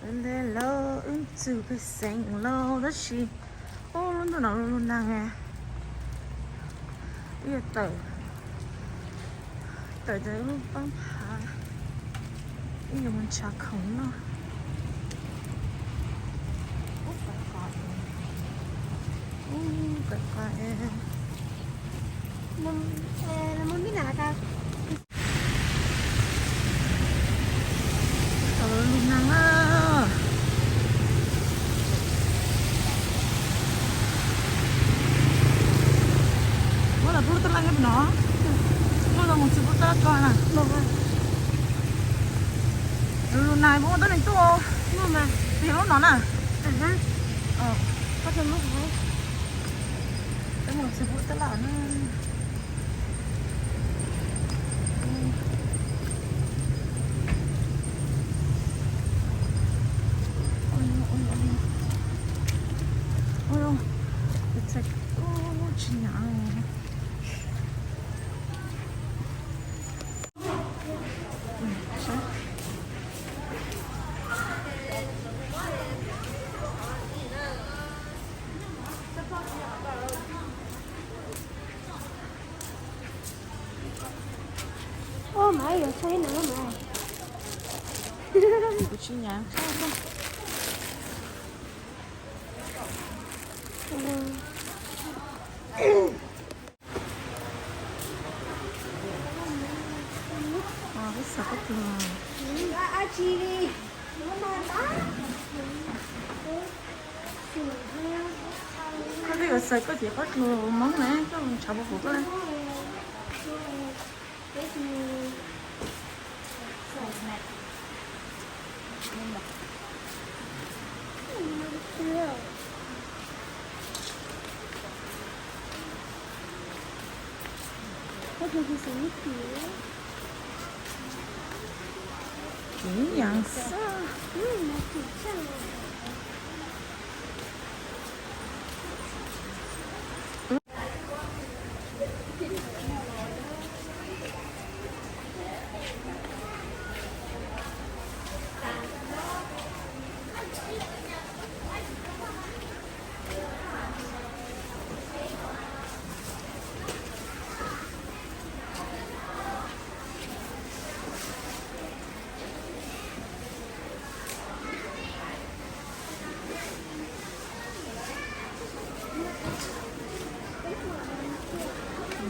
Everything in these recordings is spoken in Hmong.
Ntev lawm wb txog pem xeev lawm tab sis ub lub ntuj no lub lub neeg wb yuav tawm, tawm tas lub pab phav wb yuav mus ntshav khoom noj. Ub, kawm qas es, lub neeg na. Muab los pub tab laj nyob pem no, muab los mus txiv pub tab laj ko na. Lub neeg puas muaj tab neeg tuaj, peb lub no na. Peb mus txiv pub tab laj na. Tsis nyav. Ua mas yuav saib no mas. Kuv tsis nyav. Koj twb yuav xaws koj cev qab tsuag Hmoob na, koj tshav puas pum koj. Kev yas xwb.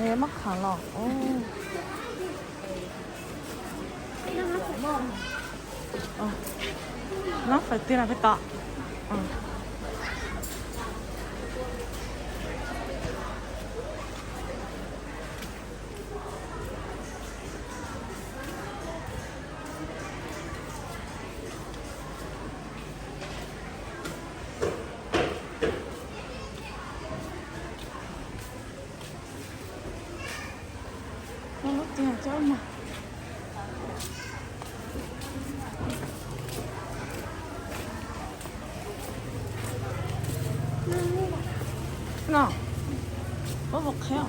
Neb muab khav los. Noj fais tiag na peb tod. Lub tiag cov mas. No, ua ua qhev.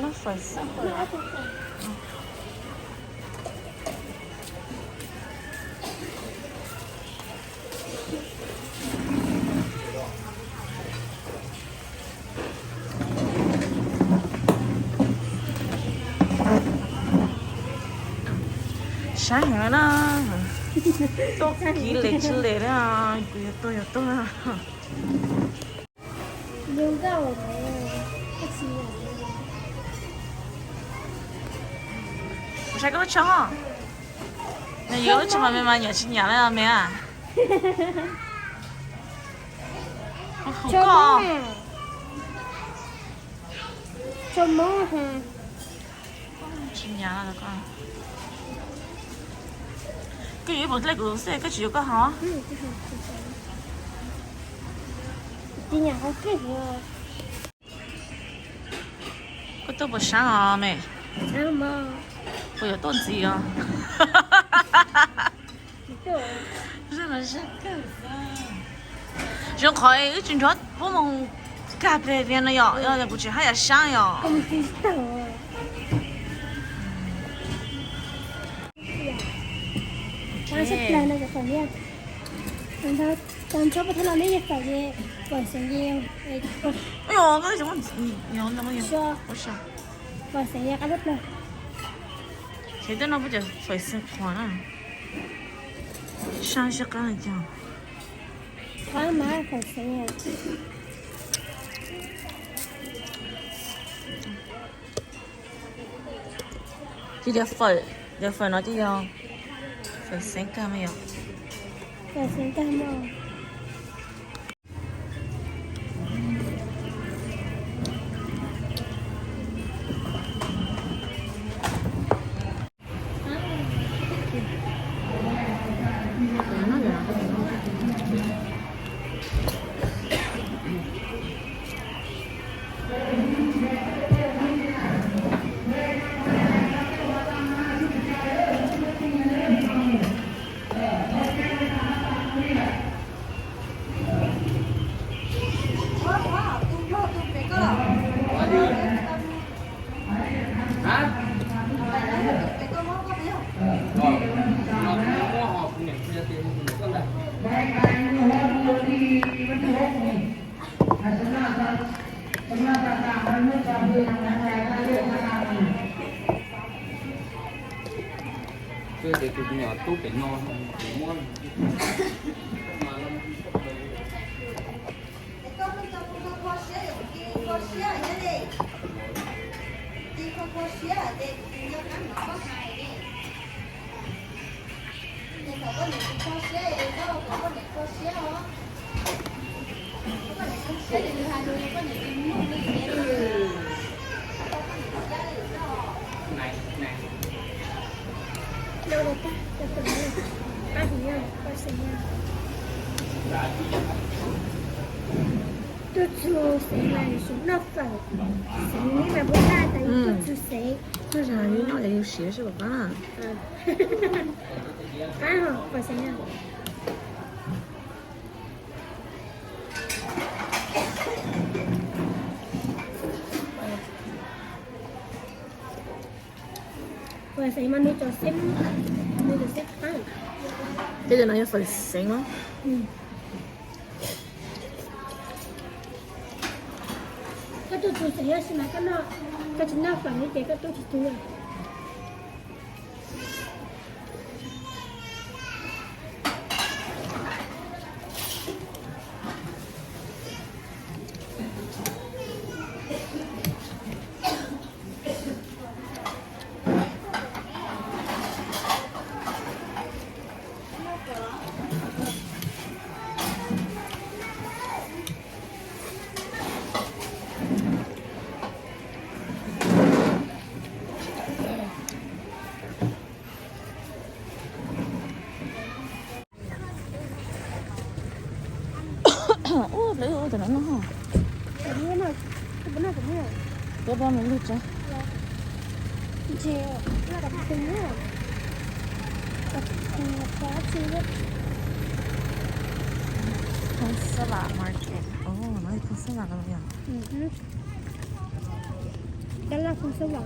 Noj fais xwb. Sab heev na, tuaj kiv les tsis les na, kuv yuav tuag yuav tuag. Kuv saib koj lub tsho, nws yuav lub tsho mas me mas nyiam tsis nyiam li me a. Koj tsis nyiam, koj yuav ib pom dlej kuv xwb koj tsis yuav koj hov. Koj tuaj puas sab os me? Puas yuav tuaj ntxiv os? Zoo qhov wb tsis nrog puab moog kag peg vias no yom, yog kuv tsis haj yam saib yom. Ces tej no puab cov fawm xeev qhuav na, saib seb qab li cas. Ces cov fawm, cov fawm no ces yog fawm xeev kag mas yom. Ces tus me nyuam tub pem no muab. Tuaj txug xeev mas yus noj fawm, xeev li mas puab haj tas yus tuaj txug xeev. Noj yus siav seb puas qab. Qab hos fawm xeev na. Fawm xeev mas nws cov xeeb, nws cov xeeb qab. Tej no yog fawm xeev los? Koj tuaj txug xeev tab sis mas koj noj, koj tsis noj fawm li ces koj tuaj tsis txug. Ua, lawv ua tam no no. Peb pab mus lug tsa. Conserva market. Oh, no yog conserva no yog. Tab laj conserva no.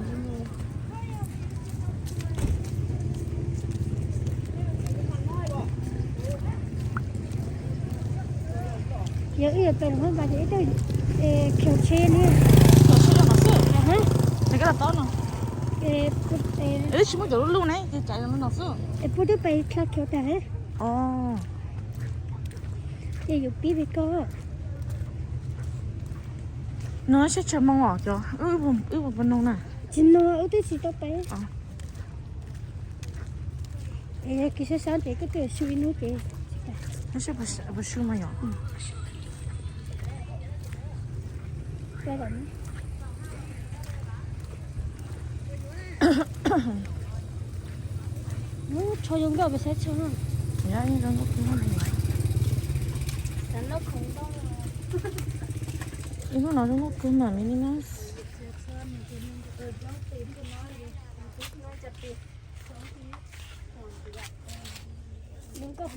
Yog wb yuav pem hoob pas ces wb tuaj khiav tsheb ne. Khiav tsheb no xwb. Nws koj los tob no. Wb tsis muaj cov lub lub ne, ces tsav no xwb. Es puab twb pem dlha khiav tag. Ces yuav pib pem koj. No seb tsawg moo os cov, wb puas pab noog na. Tsis no, wb twb tsis tau pem. Es yog kis sab sab ces koj twb su ib hnub ces. No seb puas su mas yom. Tsho zoo nkauj pes saib tsho. Ib hnub no zoo nkauj kawg mas me li na. Koj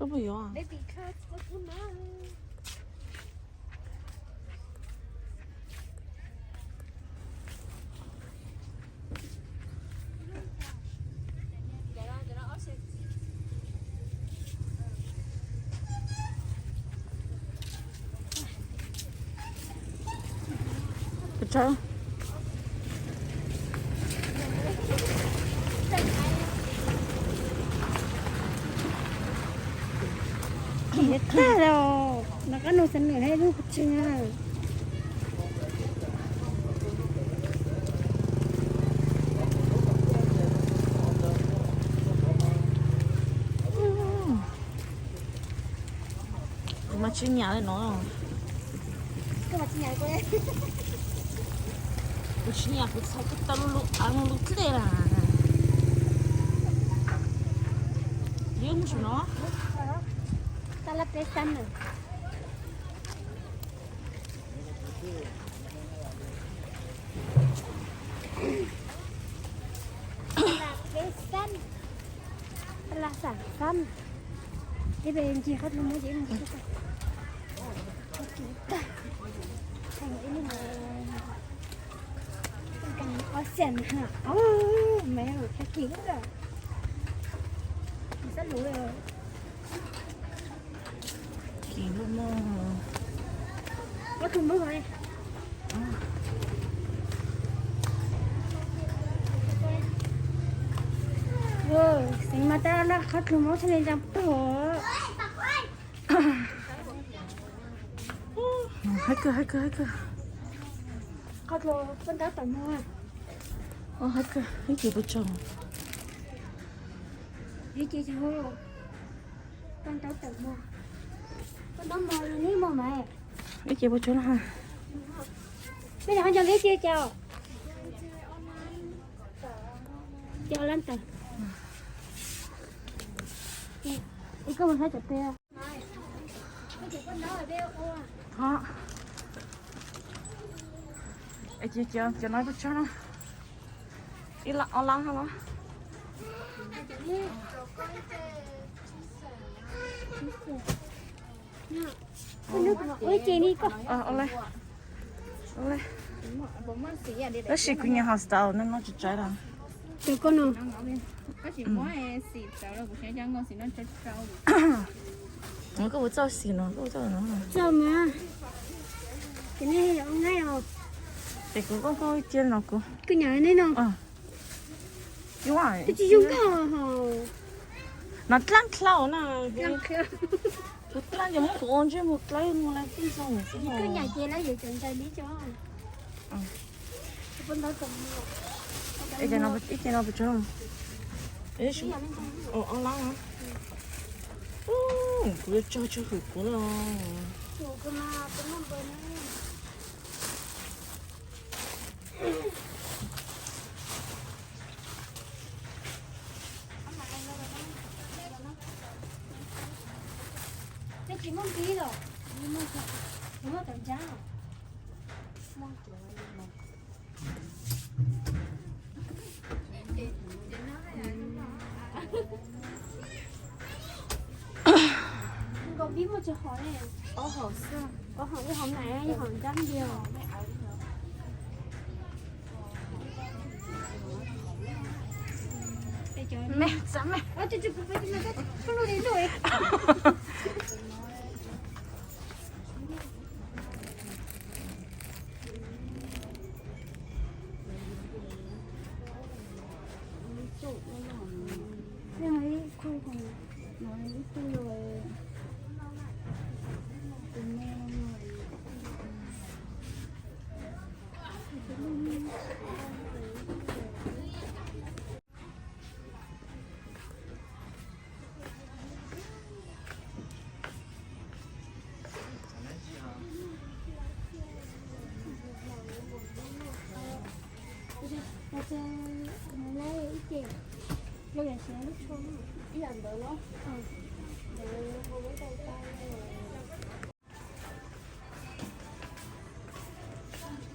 puas yuav? Tag los no, kab nus xeev nws hais lub kuv tsev. Kuv mas tsis nyiam li no. Kuv tsis nyiam, kuv txhais kuv tau lub av no lub dlej na. Yog mus saum no. Tau lab peb xab na. Lab peb xab. Lab xam xab. Ib pliag ncig qab dlua muab ces mus xwb. Ob xees, o, me, kab kis lawm. Xab lus. Kis lub mog. Ob tug mog. Xeev mas tab laj qhov dlua mog txhaj li ntsaa pog. Haib kawg, haib kawg, haib kawg. Qhov dlua poj ntaub tawm mog. Haib kawg, ib ce puas tsaug? Ib ce tsaug. Poj ntaub tawm mog. Poj ntaub mog li neb mog mas. Ib ce puas tsaug na? Peb nco ib ce cas? Ces lab tawm. Ib koj mus saib cov peb. Ho. Es ces cov no puas tsaug no? Ib lab ob lab no los? Ua li. Tab sis kuv nyiam hostel no, no tsis tsawg los. Ces koj no. Koj puas txawj xim no, koj puas txawj no? Txawj mas. Ces nej nyob os. Ces kuv koj koj cia no kuv. Kuv nyob nej no. Twb tsis zoo nkauj hos. No dlaab dlhau na. Dlaab dlhau. Kuv dlaab ces muab kuv ua ntsej muag dlaab mus lawm twb zoo xwb. Koj nyiam ces lawv yuav cov ntawd li cov. Ib ce no puas tsaug? Ob lab. Kuv yuav tso tsawg hwm kuv los. Tsis muaj npib los, muaj tawv ntsaab. Nkaus npib muaj tsawg hom ne? Ob hom xwb. Ob hom, ib hom me, ib hom nrab ntiag. Me, txav me.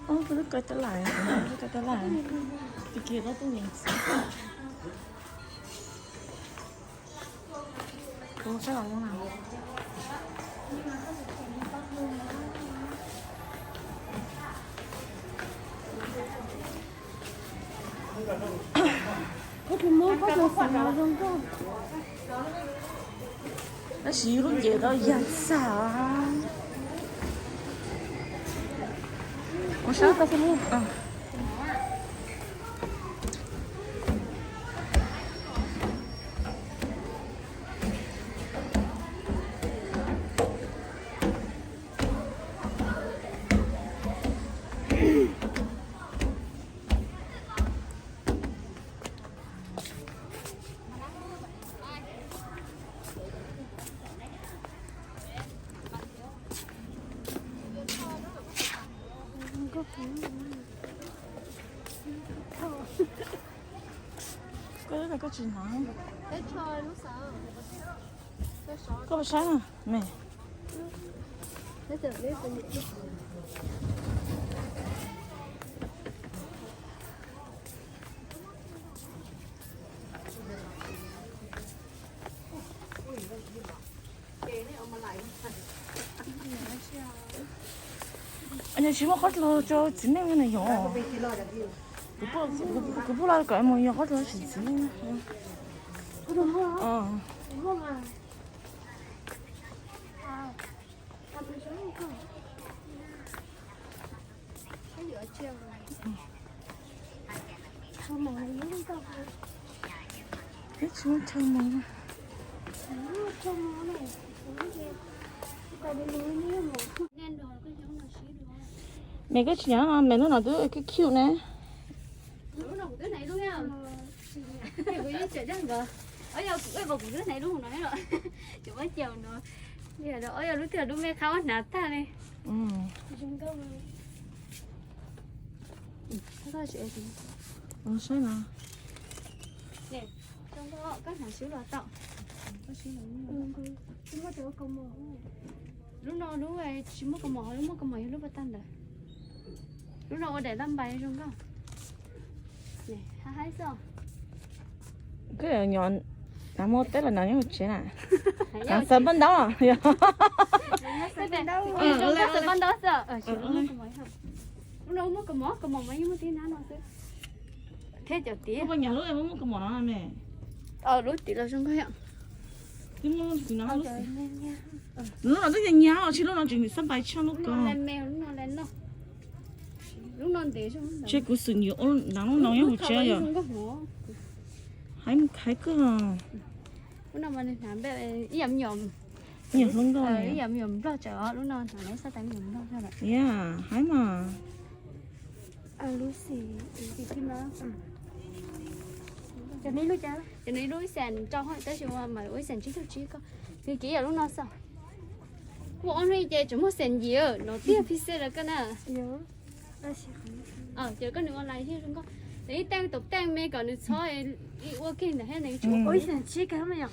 Ub, koj lub kawg tab laj, koj lub kawg tab laj, tig kiag koj tuaj mus xwb. Sab los zoo na. Koj tus muab koj tus xav zoo nkauj. Tab sis yus lub ncev tau yag txag. Ua sab. Koj, koj tsis hnov. Koj puas saib na me? Tsis muaj qhov dlog rau txiv neej na yom. Kuv pub los kom mus yog qhov dlog tsis txiv neej. Twb tsis muaj chaw mus. Me koj tsis nyav no, me lub no twb cute cute ne. Yog lub twg lub me qab hnav tag li. Saib no. Koj hnav swb los tau. Lub no lub tsis muaj kaus mom, lub muaj kaus mom yog lub pas tag ntawd. Lub no ua daim laj npais zoo nkauj. Koj nyob, nyob teb los nyob nyob hauv tsev na? Xav paj ntaub. Xav paj ntaub xwb. Lub no muaj kaus mom, kaus mom mas yeej muaj tib nab no xwb. Thiab cov tid. Lub no muaj kaus mom no me. Lub tid los zoo nkauj yom. Lub no twb nyias nyias, tsis lub no tseem xab npais tshaj lub ko. Lub no ntev. Tsis kuv xwm nyiam nab lub no nyob hauv tsev yom. Hais kawg. Nyiam hlub nkauj. Yog, hais mas. Cov no ib lub xees rau tab sis mas ua ib xees tsib caug tsib ko. Nws kiv yam lub no xwb. Kuv ob hnub ces tseem muaj xees yim no tiag phi xej rau koj na. Ces koj nws online thiab zoo nkauj. Nws ib teej tom teej me kom nws txhob ua kiag ntawd thiab nws tsis ua.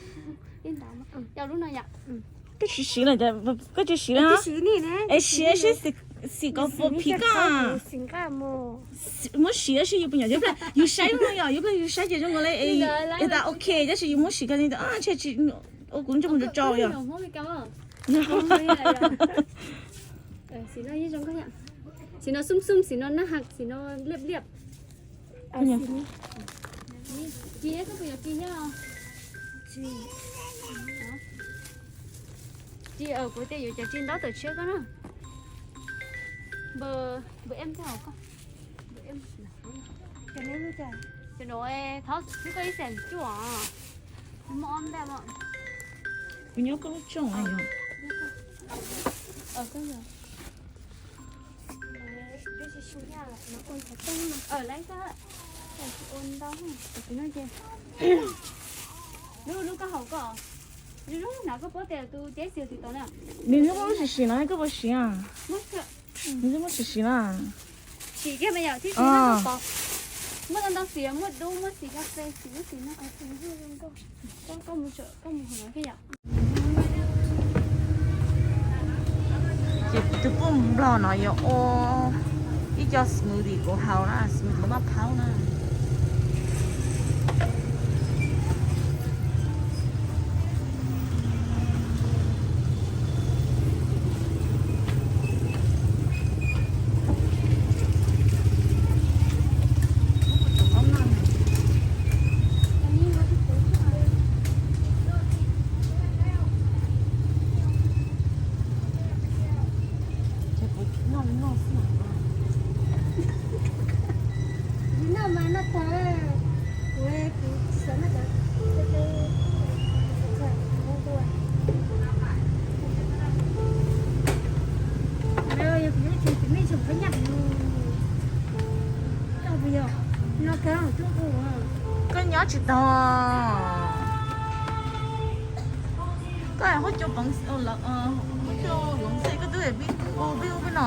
Yog lub no yom. Koj tsis siv lawm, koj tsis siv lawm. Es siv seb xim ko puas phim koj. Muab siv seb yus puas nyiam, yus saib zoo yom, yus saib ces zoo nkaus li es tas ok, tab sis yus muab siv ko li ntawd, ua kuv ntsej muag tso tso yom. Xim no xum xum, xim no nab has, xim no liab liab. Ci, koj puas yuav ci thiab? Ci, kuv tias yuav cov ci ntaub tawm tshiab koj na. Npawg em txog koj. Cov no thov xwb koj ib xees cuaj. Muaj ob ntaj mas. Kuv nyob koj lub tsooj. Lub, lub koj haum koj. Zoo zoo hnav koj paub tias tus ceb xim twg tau na. Nws muaj lub sim sim no koj puas siv? Nws muaj sim sim na. Sim kiag mas yom, tib si no pom. Muaj ntau ntau xim, muaj dub, muaj xim kas fes, xim lub xim no. Koj, koj mus, koj mus hauv no thiab yom. Ces tus poj nplog no yuav ua ib co smoothie kuv haus na, smoothie maj phaub na. Koj nyob tsis tau. Koj huab cua peev, huab cua loov xej koj twb pib hu pib hu pib no.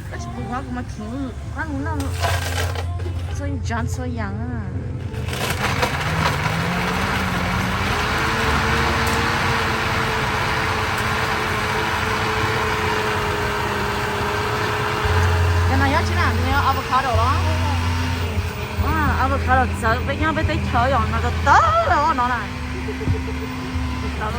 Koj tsis pum qab kuv mas khiv qab hu noj txhua tsav txhua yam. Cov no nyob tsis na, nws yog avocado los? Avocado txawv peb nyob peb teb chaws yom, no tawv tawv no na. Tawv.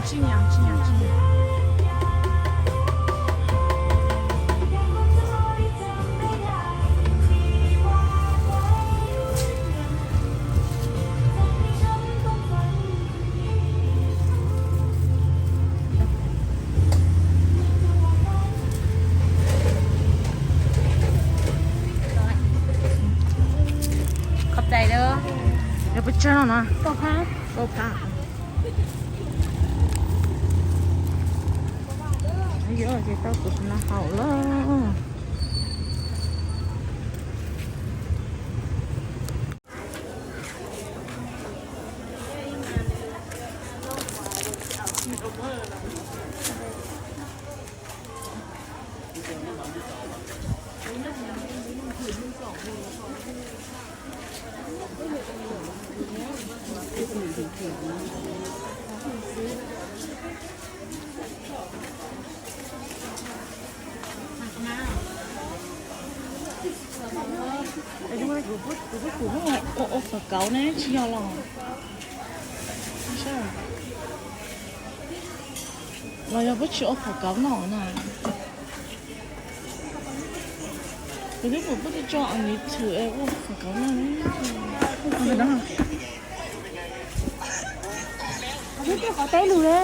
Tsis nyam, tsis nyam, tsis nyam. Khov dais lawm. Yog peb tsawg no na? Kaum phab. Kaum phab. Yog ces tau kuv no haum lawm. Kuv puab tsis ua phom kauv ne, tsis yog los? Los yog puab tsis ua phom kauv no na? Kuv twb pum puab tsis tso a nws thwm ua phom kauv no. Qhov teb lug le.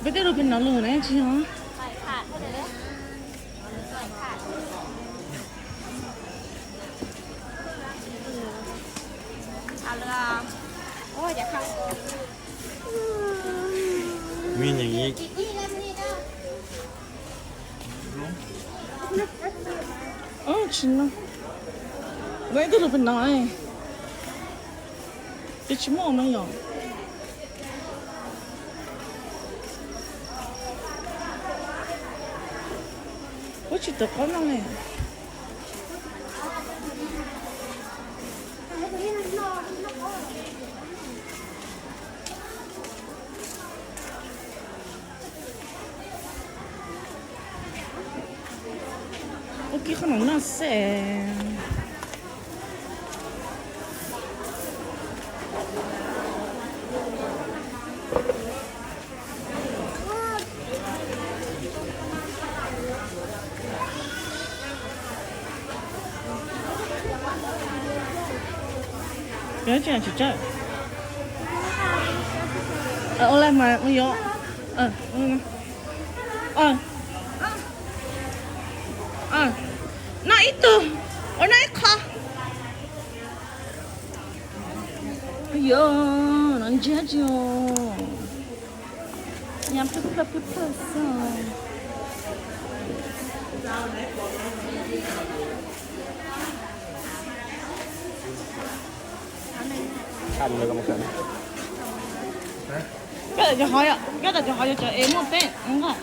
Peb tej lug pem no lug na tsis yog? Tsis no, ib tug lug pem no, peb tsis muaj no yom. Puab tsis tawm qaub no ne. Ua kiag qhov no noj xwb. Ua le mas mus yuav. Noj ib tug, ua noj ib qho. Yog no ntsiag tsis nyam plhawj plhawj plhawj xwb. Koj cov hov, koj cov hov yuav cov es muaj peb nqa.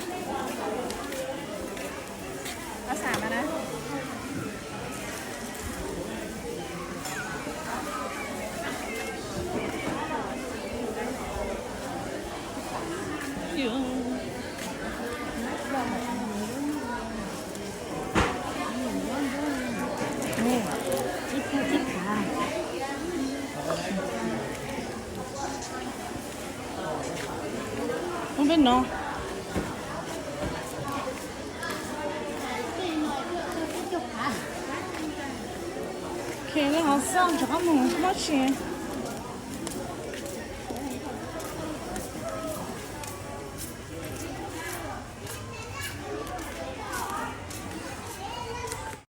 No, khe lawv ho xaj rov qab mus mob tsi.